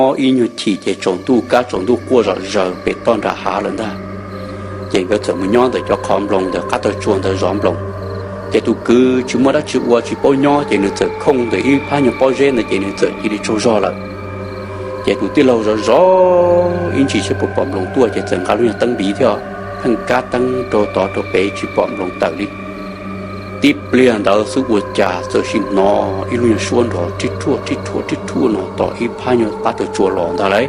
Ob ib nyuag chim ces tsaus ntuj, kab tsaus ntuj quaj zom zaws pem toj nram hav lawm ntag. Ces nkawd txawm mus nyob ntawm cov qhov nploos ntawm qab taw tsua ntawd zov nploos. Ces tus kwv tsis muaj dab tsi ua tsis paub nyob ces nws txawm khooj ntawm ib phab nyuag pob zeb ntawd ces nws txawm cia li tsaug zog lawm. Ces tus tij laug zov zov ib ntsis saib puas pom nploos tuaj ces txawm nqa lub nyuag teeb npiv thiab, pheej kab teeb rau tod rau pem tsis pom nploos tawm li. Tib pliag ntawd xwb ua cas txawm sim hnov ib lub nyuag suab nrov rib rhuaj rib rhuaj rib rhuaj no tom ib phab nyuag qab taw tsua los ntag lauj.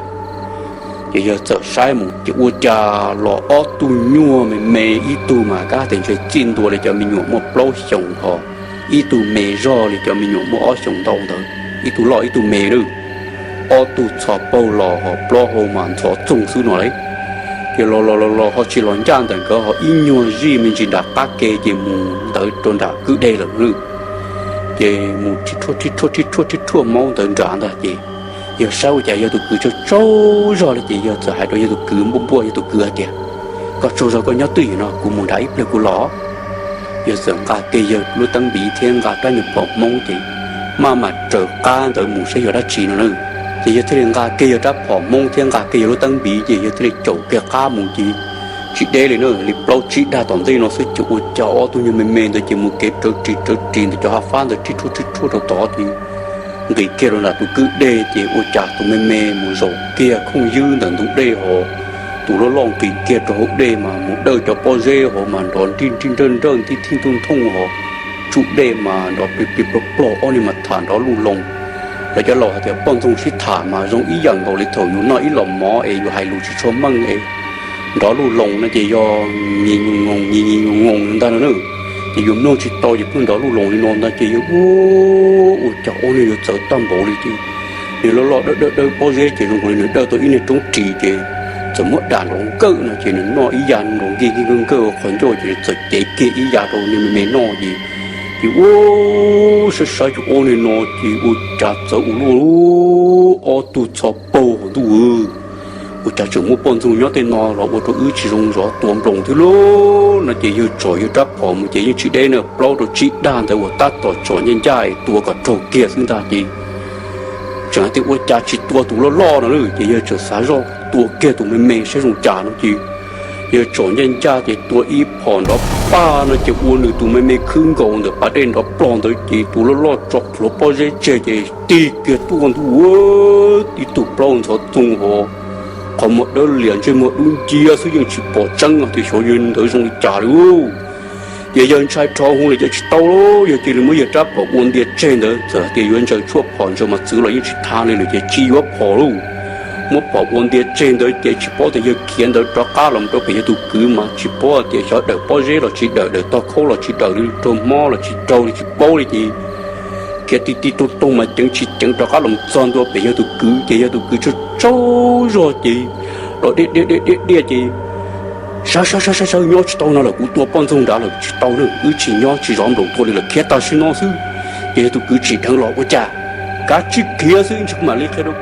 Ces yawg txawm saib mus ces ua cas los ob tug nyuag me me, ib tug mas kab tes ntshe txij ntua li cov me nyuam muaj plaub xyoos ho, ib tug me zog li cov me nyuam muaj ob xyoos ntau ntawd, ib tug loj ib tug me lawm. Ob tug txhos paug los ho plaub hau mas ntxhov txoog xwb no lauj. Ces los los los los ho tsis los ncaj ntawm nkawd ho ib nyuag zij me ntsis nram qab ke ces mus ntawd rau nram kwj dej lawm lauj. Ces mus rib rhuaj rib rhuaj rib rhuaj rib rhuaj maub ntawd nrad ntag ces yawg saib ua cas yawg tus kwv tsaug tsaug zog li ces yawg txawm hais rau yawg tus kwv npuaj npuaj yawg tus kwv hais tias, koj tsaug zog koj nyob twj ywm no kuv mus nrad ib pliag kuv los. Yawg txawm nqa kiag yawg lub teeb npiv thiab nqa rab nyuag phom hmoob ces maj mam raws qab ntawd mus saib yog dab tsi no na. Ces yawg thiaj li nqa kiag yawg rab phom hmoob thiab nqa kiag yawg lub teeb npiv ces yawg thiaj li caum kiag qab mus ces tsis deb li na, li plaub tsib dag tom ntej no xwb ces ua cas ob tug nyuag me me ntawd ces mus kev rawv ris rawv ris ntawm cov hav fab ntawd rib rhuaj rib rhuaj rau tod ces nqis kiag rau nram tus kwj dej ces ua cas tus me me mus zaum kiag khooj ywb ntawm ntug dej ho, tus loj loj nqis kiag rau hauv dej mas mus dawj cov pob zeb ho mas nrov nrij nrij nrawj nrawj ntij thib ntuj nthooj ho, tsuj dej mas nrov plig plig plog plog ob niag mas tham nrov luj loos. Lawv cov laus hais tias poj ntxoog sib tham mas zoo ib yam nkaus li thaum yus noj ib los mov es yus hais lus tsis tshua meej es nrov luj loos no ces yog nyias nyuag ngoos nyias nyuag ngoos ntag no na. Ces yus mloog tsis tau ces pheej nrov luj loos li no ntag ces yawg ua, ua cas ob niag yuav txawv tag npaum li ces nws loj loj dawb dawb dawb pob zeb ces zoo nkaus li nws dawj tau ib niag roob ris ces txawm muab dam nrov nkawj no ces nws noj ib ya nrov nkij nkij nkawj nkawj ua qhov ncauj ces nws txawm cev kiag ib ya rau niag me me noj ces ces ua saib saib ces ob niag no ces ua cas txawv ua luaj, ob tug txhos paug ntuj, ua cas tseem muaj poj ntxoog nyob tej no los ua rau wb tsis zoo zov tua nploos thiab lauj no ces yawg tsom yawg rab phom mus ces yeej tsis deb na, plaub rau tsib dag ntawd uas tab tom tsom ncaj ncaj tua kom raug kiag xwb ntag ces tseem hais tias ua cas tsis tua tus loj loj no lauj ces yawg tseem xav zoj tua kiag tus me me saib zoo cas no ces yawg tsom ncaj ncaj ces tua ib phom nrov pag no ces ua nws tus me me khwb nkaus ntawm pas dej nrov plog ntawd ces tus loj loj tso plhuav pob zeb tseg ces tig kiag tuaj ntuj, ib tug plaub ntxhov txoog ho, qhov muag dawb lias ntsej muag dub nciab xwb yeej tsis pom tseeb tias xyov yawg ntawd zoo li cas li. Ces yawg ntshai rho hu li ces tsis tau lauj, yawg cia li muab yawg rab phom ua ntia tseg ntawd, txawm hais tias yuav ntsaws tshuaj phom ntsaws mas txwv los yeej tsis tha li lawm ces tsis yuav phom lauj. Muab phom ua ntia tseg ntawd ces tsis paub tias yawg khiav ntawd rov qab los rau pem yawg tus kwv mas tsis paub tias xyov dawm pob zeb los tsis dawm, dawm tog khaub los tsis dawm li, raug mob los tsis raug li tsis paub li ces khiav ti ti toog toog mas ceev tsis ceev rov qab los txog ntua pem yawg tus kwv ces yawg tus kwv tsaug tsaug zog ces los diaj diaj diaj diaj diaj ces sawv sawv sawv sawv sawv, nyob tsis tau no lawm, kuv tua poj ntxoog nrad lawm tsis tau na, wb tsis nyob tsis zov nploos tua li lawm, khiav tag sim no xwb. Ces yawg tus kwv tsim dheev los ua cas kav tsij khiav xwb, ntshe kuv mam li qhia rau